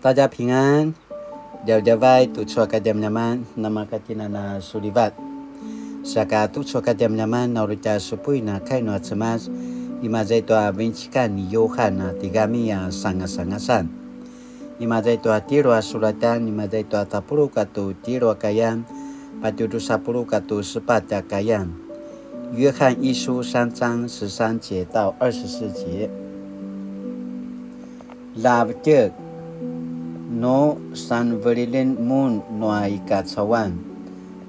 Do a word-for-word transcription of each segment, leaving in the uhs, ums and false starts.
大家平安, djavadjavay tucu a kadjamadjaman, namakatjinana sulivat. Saka tucu a kadjamadjaman, na uri tja supuin a kai nua Cemas, imaza i tua vincikan ni Yuhan a tigami a sangasangasan. Imaza i tua tjelu a sulatan, imaza i tua tapuluq katua tjelu a kayan, patje drusa puluq katua sepatj a kayan. 约翰一书三章十三节到二十四节。 Lja vetjek, nu sanvelilen mun nua i kacauan,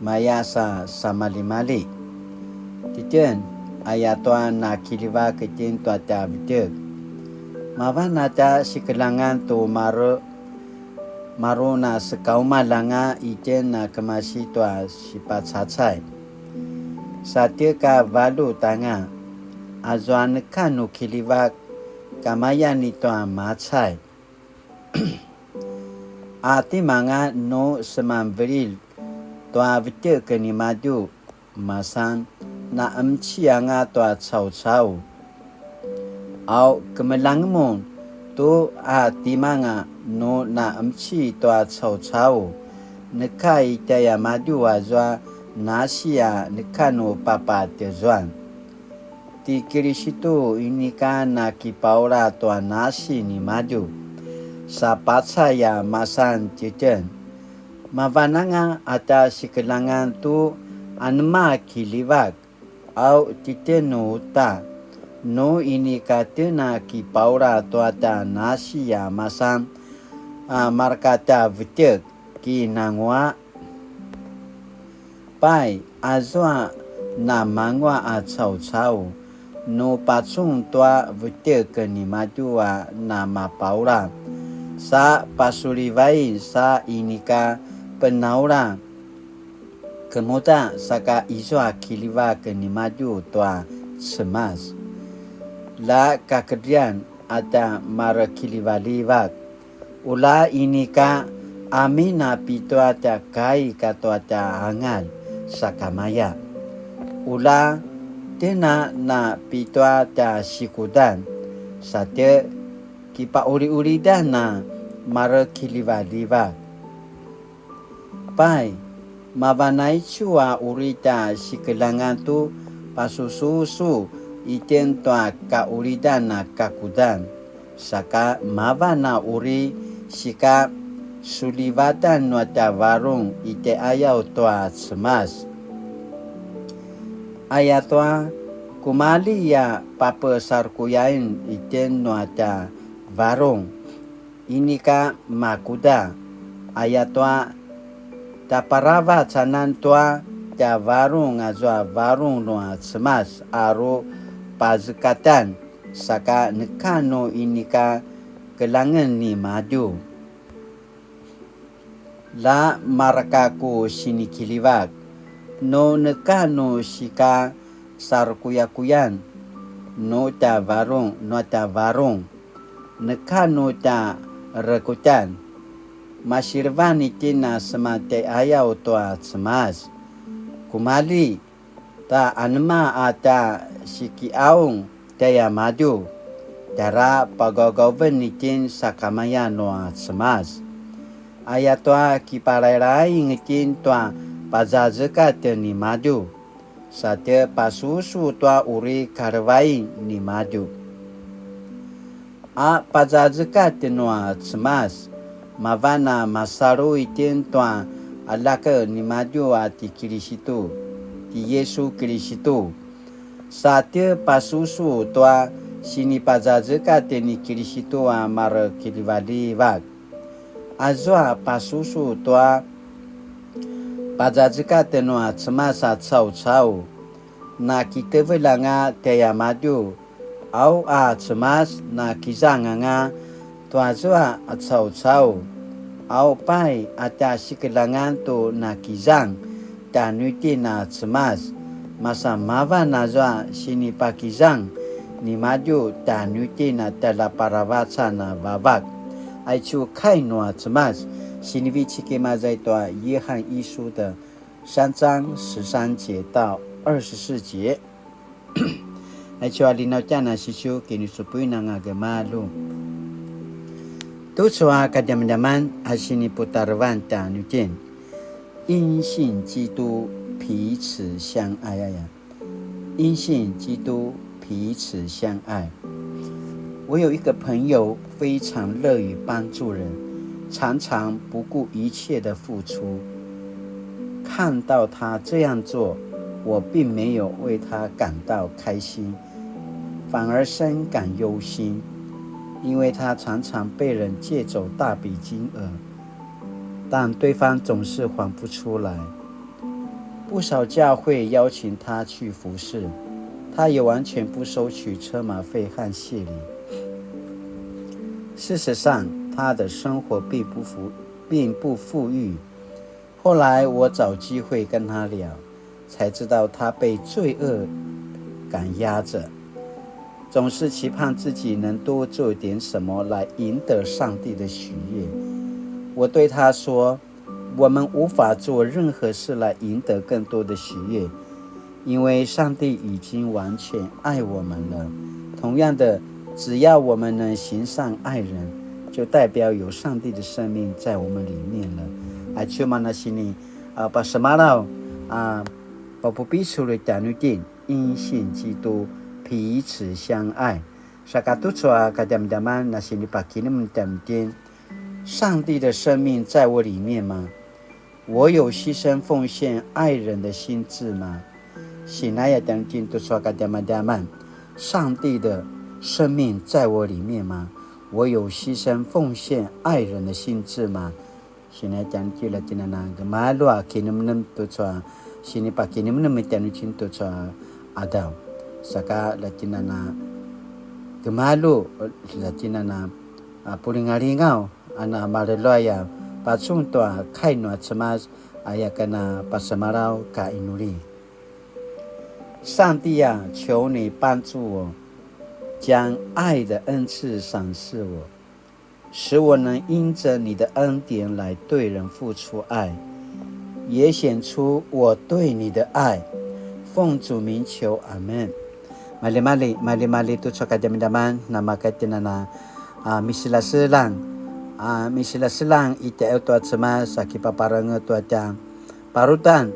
maya sa samalimali. Titjen, ayatua na kiljivak itjen tua tja vetjek. Mavan a tja sikeljangan tu maru, maru na sekaumalj anga itjen a kemasi tua sipacacay. Sa tjeka valjut anga, azua neka nu kiljivak, kamayan i tua macay. A timanga nu semanvelil tua vetjek nimadju, masan na emci anga tua caucau. Au kemeljang mun tu a timanga nu na emci tua caucau, neka i tjaiamadju azua nasi a neka nu papatjezuan. Ti Kilisitu inika na kipaula tua nasi nimadju, sa pacay a masan titjen. Mavan anga a tja sikeljangan tu anema kiljivak, au titjen nu uta, nu inika tjen a kipaula tua tja nasi a masan, a mareka tja vetjek, kinangua. Pai, azua namangua a caucau, nu pacun tua vetjek nimadju a namapaula, sa pasulivain sa inika penaula, kemuda saka izua kiljivak nimadju tua Cemas. Lja kakedrian a tja marekiljivaljivak. Ula inika amin a pitua tja kai katua tja angalj sakamaya. Ula tjen a na pitua tja sikudan, sa tje kipauliulidan a marekiljivaljivak. Pai, mavan aicu a uri tja sikeljangan tu pasususu itjen tua kaulidan a kakudan, saka mavan a uri sika sulivatan nua tja varung i tjaiqayaw tua Cemas. Ayatua, kumalji a papesarukuyain itjen nua tja varung, inika makuda, ayatua tjaparavac anan tua tja varung azua varung nua Cemas a rupazekatan, saka neka nu inika keljangen nimadju. Lja mareka ku sinikiljivak, nu neka nu sika sarukuyakuyan nu tja varung, nua tja varung, neka nu tja rekutjan. Masilevan itjen a sema tjaiqayaw tua Cemas. Kumalji, ta anema a tja sikiqaung tjaiamadju, tjara pagawgawen itjen sakamaya nua Cemas. Ayatua kipalailaing itjen tua pazazekatj nimadju, sa tje pasusu tua uri kalevain nimadju. A pazazekatj nua Cemas, mavan a masalu itjen tua aljak nimadju a ti Kilisitu, ti Yisu Kilisitu. Sa tje pasusu tua sinipazazekatj ni Kilisitu a marekiljivaljivak. Azua pasusu tua pazazekatj nua Cemas a caucau, na kitevelj anga tjaiamadju, au a Cemas na kizang anga tuazua a caucau, au pai a tja sikeljangan tu na kizang tjanuitjen a Cemas, masa mavan azua sinipakizang nimadju tjanuitjen a tjaljaparavacan a vavak. Aicu kai nua Cemas, sinivecik imaza i tua 约翰一书的三章十三节到二十四节。 Aicu a linautjan a sisiu kinisupuin anga gemalju. Tucu a kadjamadjaman a siniputarevan tjanuitjen, 因信基督彼此相愛 aya. 因信基督彼此相爱。我有一个朋友非常乐于帮助人，常常不顾一切的付出。看到他这样做，我并没有为他感到开心，反而深感忧心，因为他常常被人借走大笔金额，但对方总是还不出来。不少教会邀请他去服侍，他也完全不收取车马费和谢礼。事实上，他的生活并不富，并不富裕。后来我找机会跟他聊，才知道他被罪恶感压着，总是期盼自己能多做点什么来赢得上帝的喜悦。我对他说，我们无法做任何事来赢得更多的喜悦，因为上帝已经完全爱我们了。同样的，只要我们能行善爱人，就代表有上帝的生命在我们里面了。Aicu mana sini, a, pasemalaw, a, papupicul tjanuitjen, 因信基督彼此相爱. Saka tucu a kadjamadjaman na sinipakinemnem tjanuitjen, 上帝的生命在我里面吗？我有牺牲奉献爱人的心志吗？Sinaya tjanuitjen tucu a kadjamadjaman, 上帝的生命在我里面吗？我有牺牲奉献爱人的心志吗？Sinaya tjanuitjen la tjinana gemalju a kinemnem tucu a sinipakinemnem tjanuitjen tucu a qadaw. Saka la tjinana gemalju, la tjinana a, pulingalingaw, a na malelua ya pacun tua kai nua Cemas, aya ken a pasemalaw ka inuli. 上帝啊，求你帮助我，将爱的恩赐赏赐我，使我能因着你的恩典来对人付出爱，也显出我对你的爱。奉主名求，阿们。Malimali, malimali tucu a kadjamadjaman, namaka tjinana, a, misilaselang, a, misilaselang i tjaiyaw tua Cemas, a kipaparangez tua tja parutan,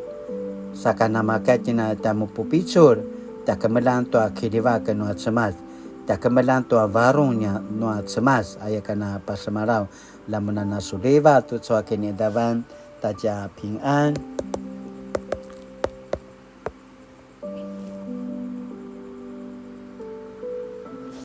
saka namaka tjina tja mupupicul, tja kemeljang tua kiljivak nua Cemas, tja kemeljang tua varung nia nua Cemas, aya ken a pasemalaw, lamunana suliva tucu a kinidavan, 大家平安.